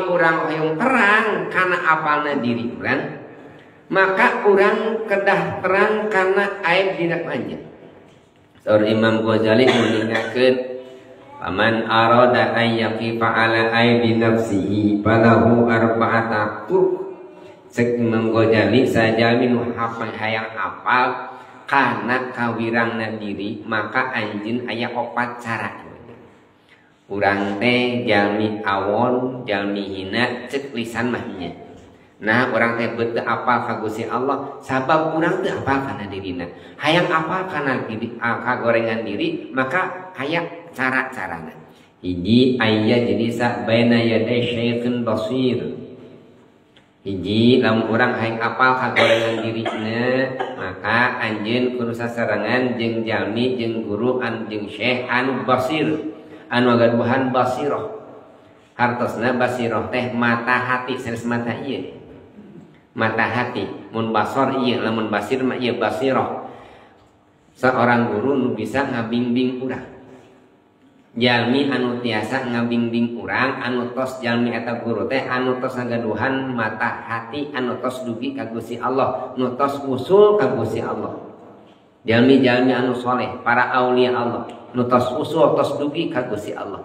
Urang hoyong terang kana apalna diri urang, maka urang kedah terang kana aib dina anjeun. Saur Imam Ghazali nguningakeun, "Faman arada an yaqifa ala aibi nafsihi falahu arba'ata turuq." Cek Imam Ghazali, sajalmi nu hayang apal kana kawirangna diri, maka anjeun aya opat cara. Urang teh jalmi awon, jalmi hina, cek lisan mah nya. Nah, urang teh teu apal ka Gusti Allah sabab urang teu apal kana dirina. Hayang apal kana diri, kagorengan diri, maka aya cara-carana. Hiji, aya jadi baina yaday syaikhin basir. Hiji, lamun urang hayang apal kagorengan dirina, maka anjeun kudu sasarengan jeung jalmi, jeung guru, an jeung syekh anu basir, anu gaduhan basiroh. Hartosna basiroh teh mata hati, sanes mata ieu. Mata hati, mun basor ieu, lamun basir mah ieu basiroh. Seorang guru nu bisa ngabimbing urang. Jalmi anu tiasa ngabimbing urang, anu tos jalmi eta guru teh anu tos ngagaduhan mata hati, anu tos dugi ka Gusti Allah, nu tos usul ka Gusti Allah. Jalmi-jalmi anu soleh, para aulia Allah, nu tos usul, tos dugi ka Gusti Allah.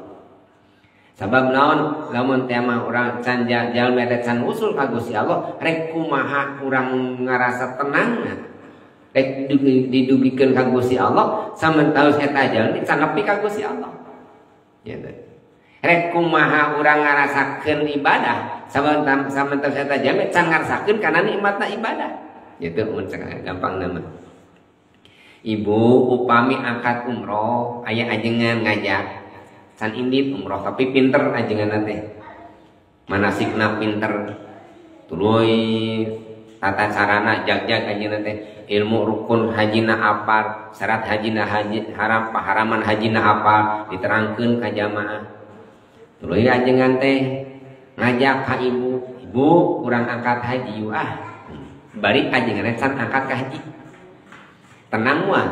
Sabab naon, lamun teh mah urang can jalmi teh can usul ka Gusti Allah, rek kumaha urang ngarasa tenang, rek didugikeun ka Gusti Allah, samentara eta jalmi can nepi ka Gusti Allah. Gitu. Rek kumaha urang ngarasakeun ibadah, samentara eta jalmi can ngarasakeun kana nikmatna ibadah. Gitu mun gampang nama. Ibu upami angkat umroh, aya ajengan ngajak can indit umroh tapi pinter ajengan teh, manasikna pinter, tuluy tata carana jag-jag ajengan teh, ilmu rukun hajina apal, syarat hajina haji haram paharaman hajina apal, diterangkeun ka jamaah. Tuluy ajengan teh ngajak ka ibu, ibu kurang angkat haji yuk ah, bari ajengan can angkat ka haji. Tenang moal,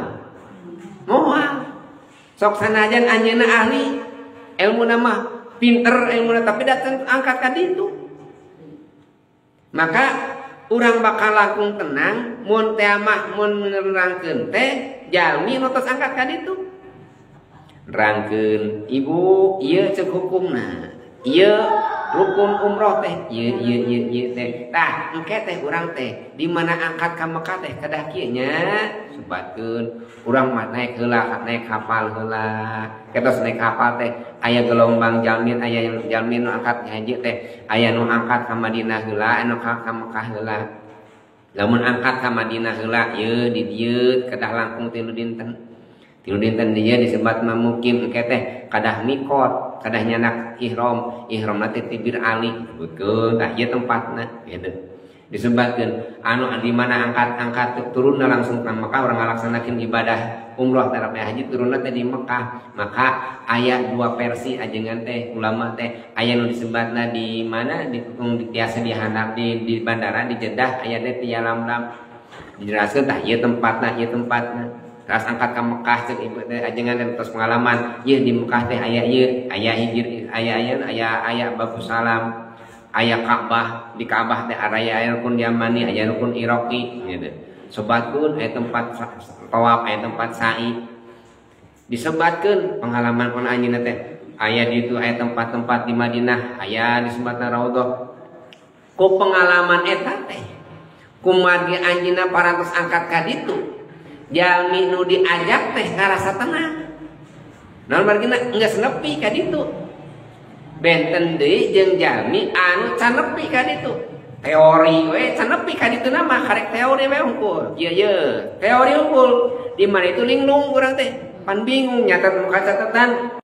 moal. Sok sanajan anjeunna ahli ilmu nama pinter ilmu, tapi datang angkat ka ditu. Maka urang bakal langkung tenang mun teh mah mun nerangkeun teh jalmi nu tos angkat ka ditu. Nerangkeun ibu ieu ceuk hukumna, ieu rukun umroh teh, ieu ieu ieu ieu teh. Tah engke teh urang teh di mana angkat ka Mekah teh kedah kieu nya, sebatkeun urang mah naik heula, naik kapal heula. Ketos naik kapal teh aya gelombang jalmi, aya jalmi nu angkat haji teh, aya nu angkat ka Madinah heula, anu ka Mekah heula. Lamun angkat ka Madinah heula ieu di dieu kedah langkung 3 dinten. 3 dinten dia disebat mamukim engke teh kadah mikot, kadah nyanak ihram, ihramna teh tibir ali, sebutkeun tah ieu tempatna gitu. Disebatkeun anu di mana angkat-angkat turunna langsung ka Mekah, urang ngalaksanakeun ibadah umroh terhadap haji turunna teh di Mekah. Maka aya dua versi ajengan teh ulama teh, aya nu disebatna di mana di biasa dihandap di bandara di Jeddah, aya teh di Yalamlam. Dijelaskeun tah ieu tempatna, ieu tempatna. Terus angkat ke Mekah cek ibu teh ajengan teh tos pengalaman, ieu di Mekah teh aya ieu, aya hijir, aya aya aya aya Babu Salam, aya Ka'bah, di Ka'bah teh aya rukun Yamani, aya rukun Iraqi gitu. Sebatkeun aya tempat tawaf, aya tempat sa'i. Disebatkeun pengalaman pun anjeunna teh aya di itu, aya tempat-tempat di Madinah, aya disebatna Raudhah. Ku pengalaman eta teh kumargi anjeunna parantos angkat ka ditu, jalmi nu diajak teh ngarasa tenang. Naon margina geus nepi ka ditu. Benten deui jeung jalmi anu can nepi ka ditu. Teori we can nepi ka ditu mah karek teori we unggul. Ieu ye, teori unggul. Di mana itu linglung urang teh, pan bingung nyatet muka catatan.